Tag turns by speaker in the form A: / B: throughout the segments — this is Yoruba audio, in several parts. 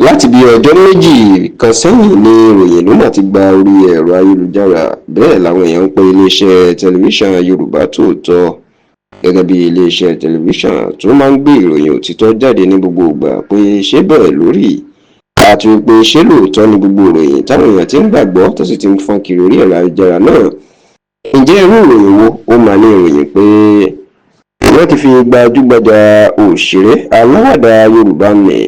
A: Láti bíi ọjọ́ 2 kan sẹ́yìn ni ìròyìn ló mà ti gba orí ẹ̀rọ ayélujára. Bẹ́ẹ̀ làwọn èèyàn ń pe iléeṣẹ́ tẹlifíṣàn Yorùbá Tòótọ́ gẹ́gẹ́ bí iléeṣẹ́ tẹlifíṣàn tó máa ń gbé ìròyìn òtítọ́ jáde ní gbogbo ìgbà, pé ṣé bẹ́ẹ̀ lórí, àti wípé ṣé lóòótọ́ ni gbogbo ìròyìn táwọn èèyàn ti ń gbàgbọ́ tó sì ti ń fọ́n kiri orí ẹ̀rọ ayélujára náà. Ǹjẹ́ irú ìròyìn wo? Ó máa ní ìròyìn pé wọ́n ti fi gbajúgbajà òṣèré aláwàdà Yorùbá nì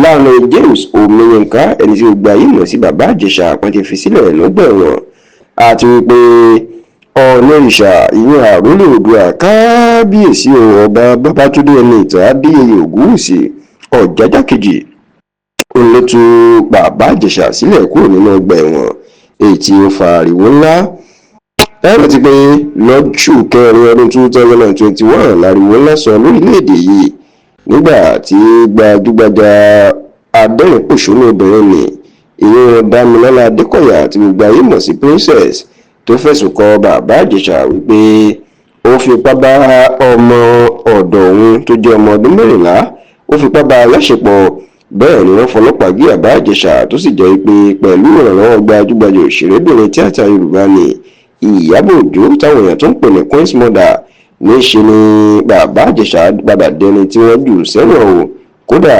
A: Lanre James Omiyinka, ẹni tí gbogbo ayé mọ̀ sí Bàbá Ìjẹ̀ṣà, wọ́n ti fi sílẹ̀ lọ́gbà ẹ̀wọ̀n, àti wípé Ọ̀nìrìṣà, ìyẹn àrólé Oòduà, Kábíyèsí Ọba Babátúndé Ẹniìtàn Adéyẹyè Ògúnwùsì Ọ̀jájá Kejì, òun ló tú Bàbá Ìjẹ̀ṣà sílẹ̀ kúrò nínú ọgbà ẹ̀wọ̀n, èyí tí ó fa ariwo ńlá. Ẹ rántí pé lóṣù kẹrin ọdún 2021 láriwo ńlá sọ lórílẹ̀‐èdè yìí nígbà tí gbajúgbajà adẹ́rìn-pọ̀ṣónú obìnrin ní, ìyẹn Dámilọ́lá Adékọ̀yà tí gbogbo ayé mọ̀ sí Princess, tó fẹ̀sùn kọ Bàbá Ìjẹ̀ṣà wípé ó fipá bá ọmọ ọ̀dọ̀ òun tó jẹ́ ọmọ ọdún 14, ó fipá bá a láṣepọ̀. Bẹ́ẹ̀ ni wọ́n fọlọ́pàá gbé Bàbá Ìjẹ̀ṣà, tó sì jẹ́ pé pẹ̀lú ìrànlọ́wọ́ gbajúgbajà òṣèrébìnrin tíátà Yorùbá ní Ìyábọ̀ Òjó, táwọn èèyàn tó ń pè ní Queen's Mother, níṣe ni Bàbá Ìjẹ̀ṣà padà dẹni tí wọ́n jù sẹ́wọ̀n o. Kódà,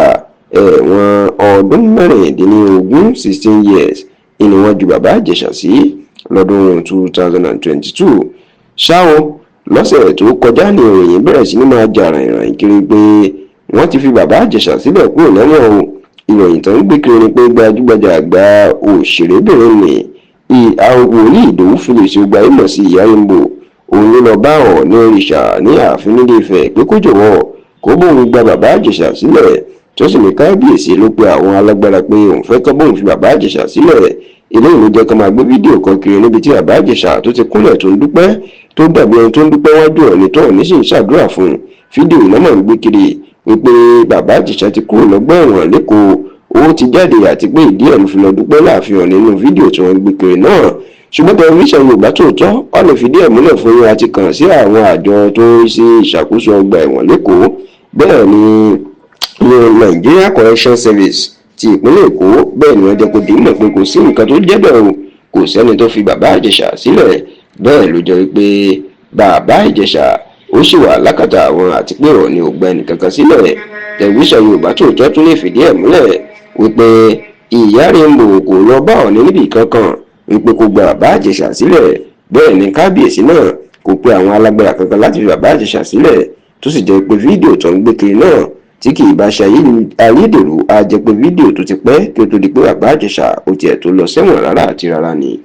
A: ẹ̀wọ̀n ọdún 16, 16 years, ni wọ́n ju Bàbá Ìjẹ̀ṣà sí lọ́dún 2022. Ṣá o, lọ́sẹ̀ tó kọjá ní ìròyìn bẹ̀rẹ̀ sí ní máa jà ràìnràìn kiri pé wọ́n ti fi Bàbá Ìjẹ̀ṣà sílẹ̀ kúrò lẹ́wọ̀n o. Ìròyìn tó ń gbé kiri ni pé gbajúgbajà àgbà òṣèrébìnrin ní Wòlíì Ìdòwú Phillips, gbogbo ayé mọ̀ sí Ìyá Rainbow, òun ló lọ bá Ọọ̀ni òrìṣà ní ààfin nílé Ifẹ̀ pé kó jọ̀wọ́, kó bóun gba Bàbá Ìjẹ̀ṣà sílẹ̀, tó sì ní kábíyèsí ló pe àwọn alágbára pé òun fẹ́ kọ́ bóun fi Bàbá Ìjẹ̀ṣà sílẹ̀. Eléyìí ló jẹ́ kó máa gbé fídíò kan kiri níbi tí Bàbá Ìjẹ̀ṣà tó ti kúnlẹ̀, tó ń dúpẹ́, tó dàbí ẹni tó ń dúpẹ́ wájú Ọọ̀ni, tó Ọọ̀ni sì ń ṣàdúrà fún un. Fídíò iná máa ń gbé kiri wípé Bàbá Ìjẹ̀ṣà ti kúrò lọ́gbà ẹ̀wọ̀n l'Ékòó, ó ti jáde, àti pé ìdí ẹ̀ ló fi lọ dúpẹ́ láàfin Ọọ̀ni nínú fídíò tí wọ́n ń gbé kiri náà. Ṣùgbọ́n tẹlifíṣàn Yorùbá Tòótọ́ wà lè fìdí ẹ̀ múlẹ̀ fún yín, àti kàn sí àwọn àjọ tó ń rí sí ìṣàkóso ọgbà ẹ̀wọ̀n l'Ékòó, bẹ́ẹ̀ ni ní Nigeria Correction Service ti ìpínlẹ̀ Èkó. Bẹ́ẹ̀ ni wọ́n jẹ́ kó di mọ̀ pé kò sí nǹkan tó jẹ́ bẹ́ẹ̀ o, kò sẹ́ni tó fi Bàbá Ìjẹ̀ṣà sílẹ̀. Bẹ́ẹ̀ ló jẹ́ wípé Bàbá Ìjẹ̀ṣà ó sì wà lákàtà àwọn, àti pé Ọọ̀ni ò gba ẹnìkankan sílẹ̀. Tẹlifíṣàn Yorùbá Tòótọ́ tún lè fìdí ẹ̀ múlẹ̀ wípé Ìyá Rainbow kò lọ bá Ọọ̀ni níbì kankan wípé kó gba Bàbá Ìjẹ̀ṣà sílẹ̀. Bẹ́ẹ̀ ni kábíyèsí náà kò pe àwọn alágbára kankan láti fi Bàbá Ìjẹ̀ṣà sílẹ̀, tó sì jẹ́ pé fídíò tó ń gbé kiri náà, tí kì í bá ṣe ayédèrú, á jẹ́ pé fídíò tó ti pẹ́ kí ó tó di pé Bàbá Ìjẹ̀ṣà ó tiẹ̀ tó lọ sẹ́wọ̀n rárá àti rárá ni.